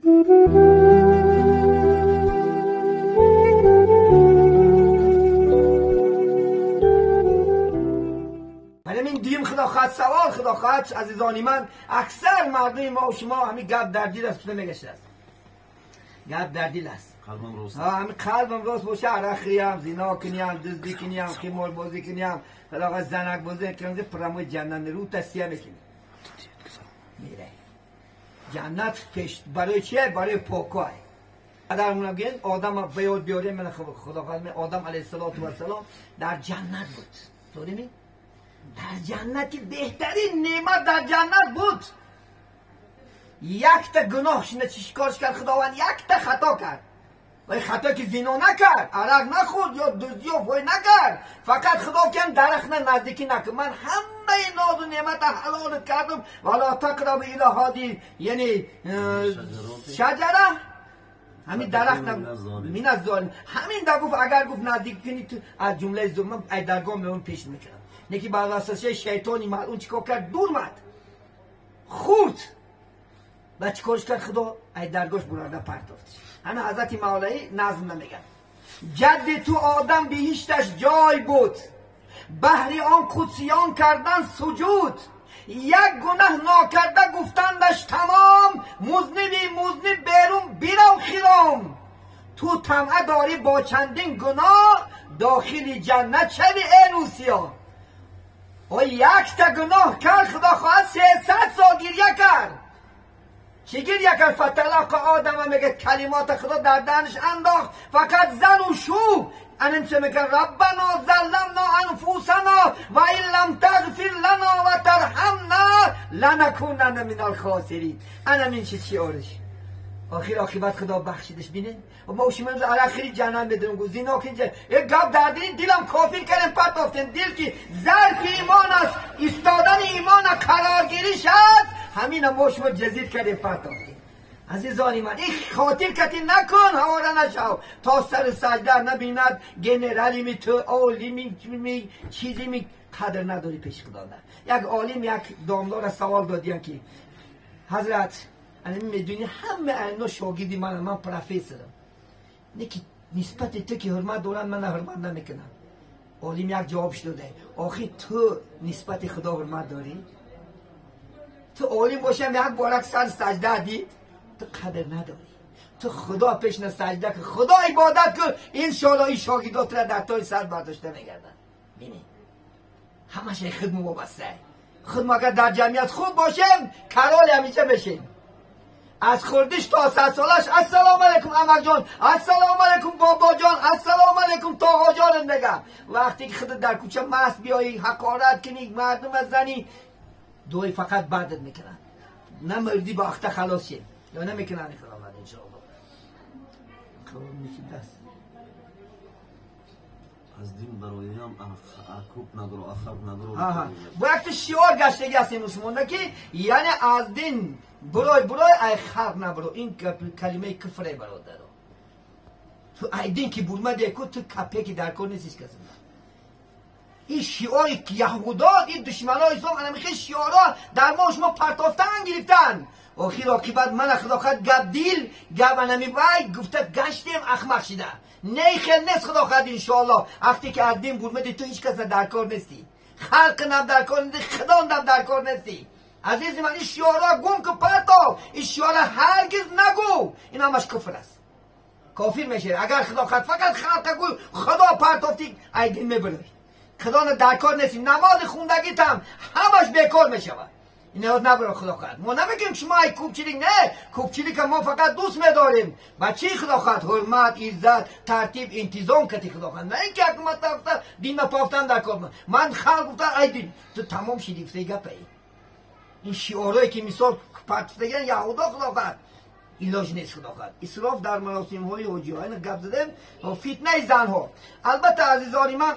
من دیم خدا خواهد سوال خدا خواهد عزیزانی من اکثر مردم ما و شما همین گپ در دل است میگشت است گپ در دل است قلبم راست همین قلبم راست باشه عرق زنا کنیم دزدی کنیم خمار بازی کنیم خدا زنک بازی کنیم پرمای جنت رو تسیه میکنیم میره جنت پیش برای چیه؟ برای پاکای در اون آدم به یاد بیاریم من خدا خواهد آدم علیه السلام در جنت بود داریم در جنتی بهترین نعمت در جنت بود یک تا گناه شنه چیکارش کرد خداوند یک تا خطا کرد و خطا که زنا نکرد عرق نخورد یا دزدی و فوی نکرد فقط خدا کن درخت نزدیکی نکن من همه ناز و نعمت حلالت کردم ولا تقرب الی هذه یعنی شجره همین درخت من از ظالم همین در گفت اگر گفت نزدیک کنی تو از جمله ظلم ای درگاه میون پیش میکردم نکی بعد وسوسه شیطانی ملعون چیکار کرد دور مد خورد و چیکارش کرد خدا ای درگاهش برده پرتافتش همه حضرت مولایی نظم نمیگن جد تو آدم بهشتش جای بود بهر آن قدسیان کردن سجود یک گناه ناکرده گفتندش تمام مذنبی مذنب بیرون بیرو خیرام تو طمع داری با چندین گناه داخل جنت شوی ای روسیا و یک تا گناه کرد خدا خواهد 300 سال گریه کرد چی گریه کرد؟ فتلق آدم میگه کلمات خدا در دهنش انداخت فقط زن و شو انم چه میگه ربنا ظلمنا انفسنا و ان لم تغفر لنا و ترحمنا لنکونن من الخاسرین انم این چی آرش آخر عاقبت خدا بخشیدش بینه و ما شما امروز آخری جهنم بدون گو زنا که یک گپ در دل دلم کافر کردن پرتافتن دل که ظرف ایمان است ایستادن ایمان قرارگیریش است همین ما شما جزیر کردیم پرتافتیم عزیزانی من این خاطر کتی نکن هواره نشو تا سر سجده نبیند گنرالی می تو عالمی می چیزی می قدر نداری پیش خدا نه یک عالم یک دامدار سوال دادیم که حضرت انا میدونی همه اینا شاگردی من من پروفسورم نه که نسبت تو که حرمت دارن من حرمت نمیکنم عالم یک جوابش داده آخی تو نسبت خدا حرمت داری تو عالم باشم یک بارک سر سجده دید تو قدر نداری تو خدا پیش نه سجده که خدا عبادت کن انشالله این شاگردات را در تای سر برداشته میگردن بینی همش خود وابسته خود ما اگر در جمعیت خوب باشیم کرال همیشه بشیم از خوردش تا 100 سالش السلام علیکم عمر جان السلام علیکم بابا جان السلام علیکم تاقا جان میگم وقتی که خودت در کوچه مست بیایی حقارت کنی مردم زنی دوی فقط بعدت میکنن نه مردی با اخته خلاص شی یا نمیکنن خداوند ان شاء الله خب میشه دست از دین برایم اکوب ندارو اخب ندارو وقتی شعار گشتگی هستیم مسلمان که یعنی از دین برای برای ای خلق نبرو این کلمه کفره برادر تو ای دین که برمده کو تو کپه که در کار نیست کسی این شعاری که یهودا این دشمنای اسلام انا میخوای شعارا در ما شما پرتافتن گرفتن آخر عاقبت من خدا خواهد گپ دیل گپ انمی وای گفته گشتیم احمق شده نه خیلی نیست خدا خواهد انشاءالله وقتی که از دین برمدی تو هیچ کس در کار نیستی خلق نم در کار نیستی خدا نم در کار نیستی عزیز من این شعارا گم که پرتاف این شعارا هرگز نگو این همش کفر است کافر میشه اگر خدا خواهد فقط خلق گو خدا پرتافتی ای دین میبره خدا در کار نیستی نماز خوندگیت هم همش بیکار میشود این یاد نبره خدا خواهد ما نمیگیم شما ای کوبچیلیک نه کوبچیلیک ما فقط دوست میداریم بچه خدا خواهد حرمت عزت ترتیب انتظام کتی خدا خواهد نه اینکه حکومت گفته دین پافتن در کار من خلق گفتن ای دین تو تمام شدی گفته گپ ای این شعارهایی که مثال پرتفتگن یهودا خدا خواهد علاج نیست خدا خواهد اسراف در مراسم های حاجی ها این گپ زدیم و فتنه زن ها البته عزیزان من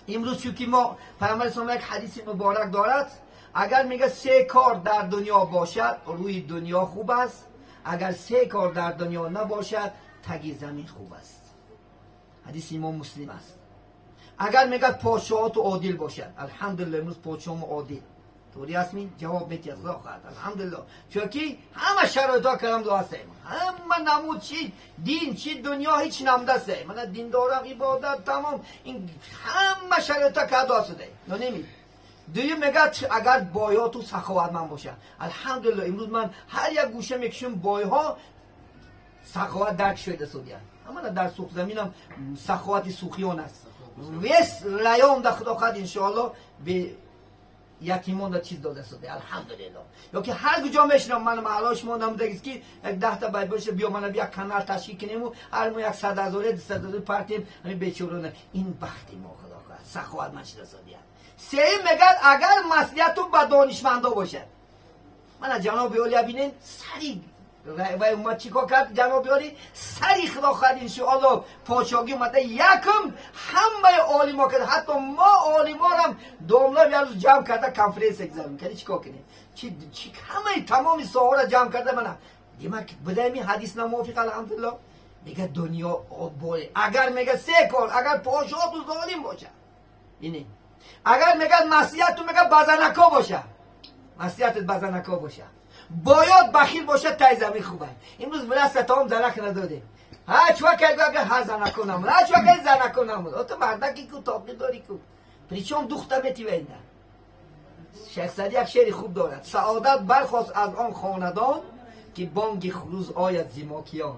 امروز چون که ما پیامبر اسلام یک حدیث مبارک دارد اگر میگه سه کار در دنیا باشد روی دنیا خوب است اگر سه کار در دنیا نباشد تگی زمین خوب است حدیث امام مسلم است اگر میگه پادشاهات عادل باشد الحمدلله امروز پادشاه عادل Тури ҳастми ҷавоб метиҳад худо хоҳад алҳамдулилло. Чунки ҳама шароитҳо кардам дуо ҳастем. Ҳама намуд чи дин чи дунё ҳеч намдастем. Мана диндорам ибодат тамом ин ҳама шароитҳо карда шуда. Нонеми. Дуюм мегӯяд агар бойоту саховатманд бошад. Алҳамдулилло имрӯз ман ҳар як гӯша мекушам бойҳо саховат дарк шуда судия. Ҳамана дар сухзаминам саховати сухиён аст. Вес район да худо хоҳад иншоалло бе ятимон да чиз дода шуда алҳамдулилло. Ё ки ҳар куҷо мешинам ман маҳаллаи шумо намудагист ки як 10 та бай боша биё мана як канал ташкил кунему ҳар мо як 100 000 200 000 партем ҳамин бечорона. Ин бахти мо худо хоҳад саховатманд шуда судия. Сеюм мегӯяд агар маслиҳату ба донишмандо бошад. Мана ҷаноби олия бинен сари вай омад чӣ кор кард ҷаноби олӣ сари худо хоҳад иншоалло подшоҳӣ омада якум ҳамаи олимо кард. Ҳатто мо олиморам домлам як рӯз ҷамъ карда конференсия гузаронем. Кани чӣ кор кунем? Чи ҳамаи тамоми соҳаро ҷамъ карда мана демак бидаем ин ҳадис намувофиқ алҳамдулилло. Мега дунё бой агар мега се кор агар подшоҳту золим бошад. Ине агар мегӯяд маслиҳату мега ба занако боша, маслиҳатат ба занако боша, бояд бахил бошад тай замин хубай. Имрӯз власта таом занак надодем. Ҳа чува кайгага ҳа занако намуд, ҳа чува кай занако намуд. Ото мардаки ку тоқи дори ку. Причём духта метивенда. Шайх Саъди як шеъри хуб дорад. Саодат бархост аз он хонадон ки бонги хурӯз ояд зи мокиён.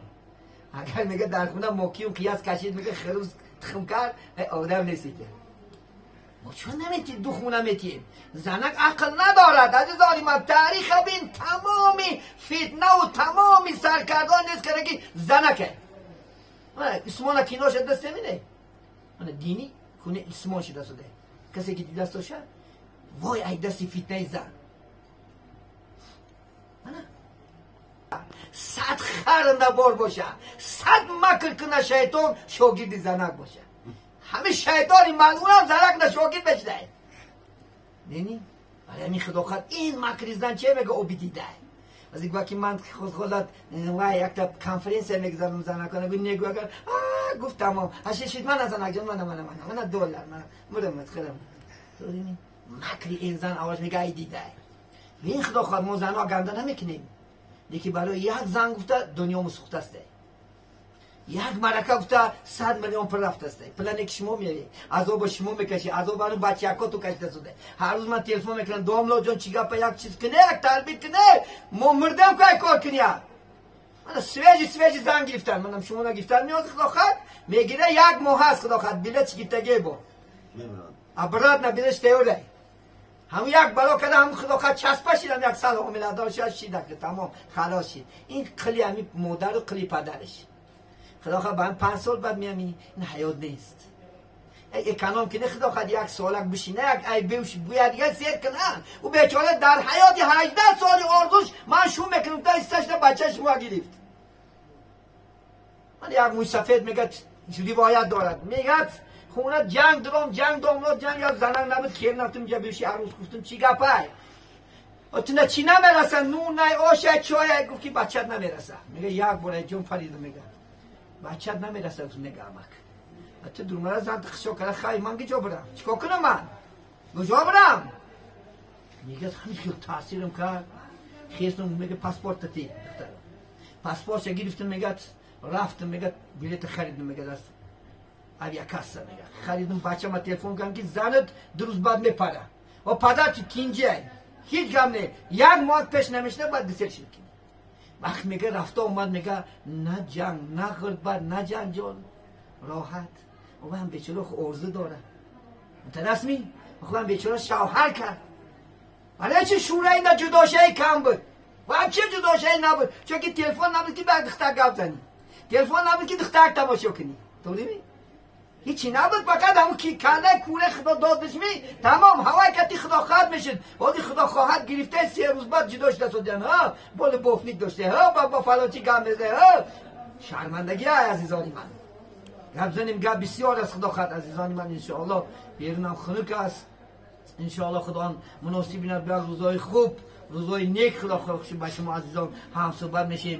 Агар мега дар хона мокиюн қияс кашид мега хурӯз тухм кард, одам несида. мо чун наметиҳем духму наметиҳем. Занак ақл надорад азизони ман. Тариха бин тамоми фитнаву тамоми саркардон нест карда ки занаке. Исмона киноша даст намине. Мана дини куне исмон шуда суде. Касе ки даст доша вой ай дасти фитнаи зан. Мана 100 харанда бор боша, 100 макр куна шайтон шогирди занак боша. Ҳамин шайтони малъунам занак на шогирд бешидай. Нени? Вале ҳамин худо хоҳад ин макри зан че мега обидидай. Аз ик ки ман худхолат вай якта конференсия мегузаронам занакона гу негу агар гуфт тамом ҳашишид мана занак ҷон мана мана мана мана доллар мана мурам хӯрам. Макри ин зан аввалаш мега ай дидай. Ин худо хоҳад мо занҳо ганда намекунем. Лекин барои як зан гуфта дунёмо сӯхтасте. Як марака гуфта 100 миллион пул рафтасте. Плане ки шумо меёред, азобо шумо мекашед, азоб ану бачаҳакоту кашида суде. Ҳар рӯз ман телефон мекунам, домло ҷон чӣ гапа як чиз куне, як тарбит куне, мо мурдем кай кор куния. Мана свежий свежий зан гирифтан, манам шумо нагирифтан меоз худо хоҳад, мегира як моҳ аст худо хоҳад, билет гирифтагӣ бо. Обратно билет тайёр. Ҳамун як бало карда ҳамун худо хоҳад часпа шидам як сол ҳомиладор шуд шида тамом халос шид. Ин қили ҳами модару қили падараш. Худо хоҳад ба ҳам 5 сол баъд меям ин ҳаёт нест. Эконом кине худо хоҳад як солак бишина як ай беуш буяд дигар сер кина. Ӯ бечора дар ҳаёти 18 соли орзуш ман шу мекунам та исташда бача шумо гирифт. Ман як мӯйсафед мегӯяд ривоят дорад. Мегӯяд хона ҷанг дуром ҷанг домло ҷанг я занак набуд кер нафтум ҷа беши арӯз гуфтум чӣ гапай? Тuna чӣ намераса? Нун най ошай чой гуфт ки бачат намераса. Мега як бора ҷон фаридум мега. Бачат намераса гуфт мега амак. Ту дурмара зан хишо кара хай ман куҷо бурам? Чикор кунам ман? Куҷо бурам? Мега ҳамин хел таъсирам кард. Хестум мега паспорт ти духтарам. Паспортша гирифтум мега рафтум мега билета харидум мега даст авиакасса мега. Харидум бачама телефон кардам ки занат 2 рӯз баъд мепара. Ва падар ки кинҷай. Ҳеҷ гап не. Як моҳ пеш намешина баъд дисел шид. Вақт мега рафта омад мега на ҷанг, на ғурбат, на ҷанҷол. Роҳат. Ӯ ҳам бечора орзу дорад. Мутарасми? Ӯ ҳам бечора шавҳар кард. Барои чи шӯраи на ҷудошаи кам буд? Ва чи ҷудошаи набуд? Чунки телефон набуд ки ба духтар гап занӣ. Телефон набуд ки духтар тамошо кунӣ. Тоғри? Ҳичи набуд, фақат ҳамун ки каллаи кӯраи худо додаш ми, тамом ҳавай кати худо хоҳад мешуд. Бози худо хоҳад гирифта 3 рӯз баъд ҷудо шуда судян. Ҳа, боли бофник дошта, ҳа, ба фалончи гап меза, ҳа. Шармандагӣ ай азизони ман. Гап занем гап бисёр аст худо хоҳад азизони ман иншоаллоҳ. Берунам хунук аст. Иншоаллоҳ худо муносиб бинад ба рӯзҳои хуб, рӯзҳои нек худо хоҳад ба шумо азизон ҳамсӯҳбат мешем.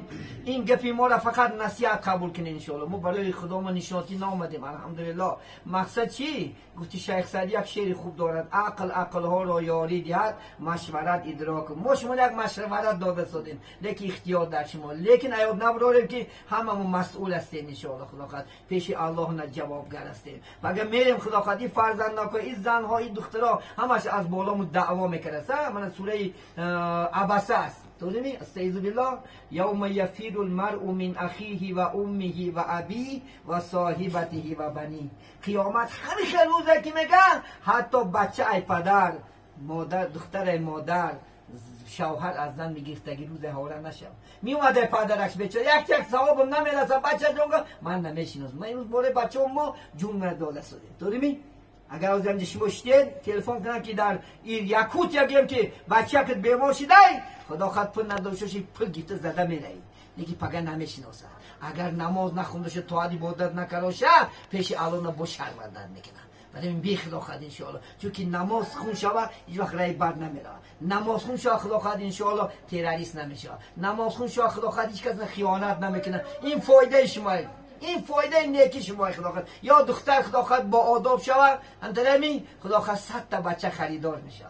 ин гапи моро фақат насиҳат қабул кунед иншоалло. Мо барои худомо нишонтӣ наомадем, алҳамдулиллоҳ. Мақсад чӣ? Гуфти Шайх Саъдӣ як шеъри хуб дорад: ақл ақлҳоро ёрӣ диҳад, машварат идрок. Мо шумо як машварат дода содем, лекин ихтиёр дар шумо. Лекин аёд набарорем ки ҳамамо масъул ҳастем иншоалло. Худо хоҳад пеши Аллоҳ на ҷавобгар ҳастем. Агар мерем, Худо хоҳад, ин фарзанднако, ин занҳо, ин духтаро ҳамаш аз болому даъво мекард. Мана сураи Абаса аст. Тозими استعیذ بالله: یوم یفیر المرء من اخیه و امه و ابیه و صاحبته و بنیه. قیامت همیشه روزه که میگن حتی بچه ای پدر، مادر، دختر مادر، شوهر از زن میگیفتگی روز هاره نشم. میومده پدرش بیچاره یک یک ثوابم نمیرسه بچه جون، من نمیشناسم. من امروز باره بچه ما جون داده شدیم. درمی اگر از اینجا شما شدید تلفن کنن که در یکوت یگیم که بچه که بیمار شده، خدا خود پول نداشته شی پول گیفته زده میرایی، لیکن پگه نمیشناسه. اگر نماز نخونده شه، طاعت عبادت نکرده شه، پیش الله با شرمنده میکنه. برای این بی خدا خود انشاءالله، چون که نماز خون شوه هیچ وقت رای بد نمیره. نماز خون شوه خدا خود انشاءالله تروریست نمیشه. نماز خون شوه خدا خود هیچ کس خیانت نمیکنه. این فایده شما، این فایده نیکی شما خدا خود. یا دختر خدا خود با آداب شوه، اندرمی خدا خود 100 تا بچه خریدار میشه.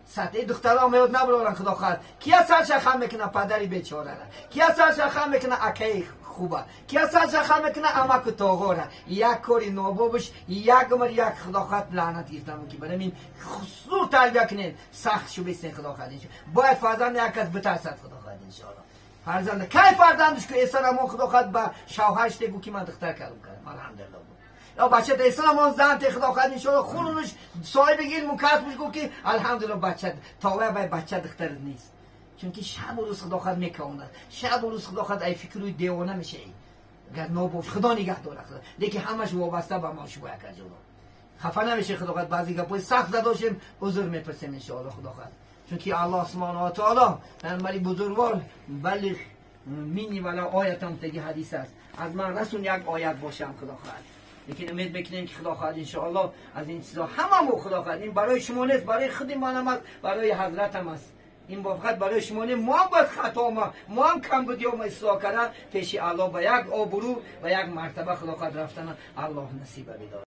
100 دخترها میاد نبرارن خدا خود. کیا سرش خم میکنه؟ پدری بیچاره را. کیا سرش خم میکنه؟ اکی خوبه. کیا سرش خم میکنه؟ امک و تاغا را. یک کاری نابابش یک عمر یک خدا خود لعنت گرفتم که برای این خصوص تربیه کنین، سخت شو بیستین خدا خود. باید فرزند یک کس بترسد خدا خود انشاءالله. فرزند کی فرزندش که احسان ما خدا خود به شوهرش بگو که من دختر کردم الحمدلله. یا بچه احسان ما زن ته خدا خود انشاءالله خونش صاحب علم و کسبش گفت که الحمدلله بچه تاوه و بچه دختر نیست. چون که شب و روز خدا خود میکوند، شب و روز خدا خود ای فکر روی دیوانه میشه. اگر ناباش خدا نگه داره خدا، لیکن همش وابسته به ما شو یک جلو خفه نمیشه خدا خود. بعضی گپای سخت زداشیم عذر میپرسیم انشاءالله خدا خود. چون که الله سبحانه و تعالی پیامبر بزرگوار بلغ منی ولا آیتم تگی حدیث است، از من رسون یک آیت باشم خدا خواهد. لیکن امید میکنیم که خدا خواهد انشاءالله از این چیزا هممون خدا خواهد. این برای شما نیست، برای خود من هم است، برای حضرت هم است. این فقط برای شما نیست، ما هم باید خطا ما هم کم بودی و اصلاح کردن پیش الله با یک آبرو و یک مرتبه خدا خواهد رفتن الله نصیب بداد.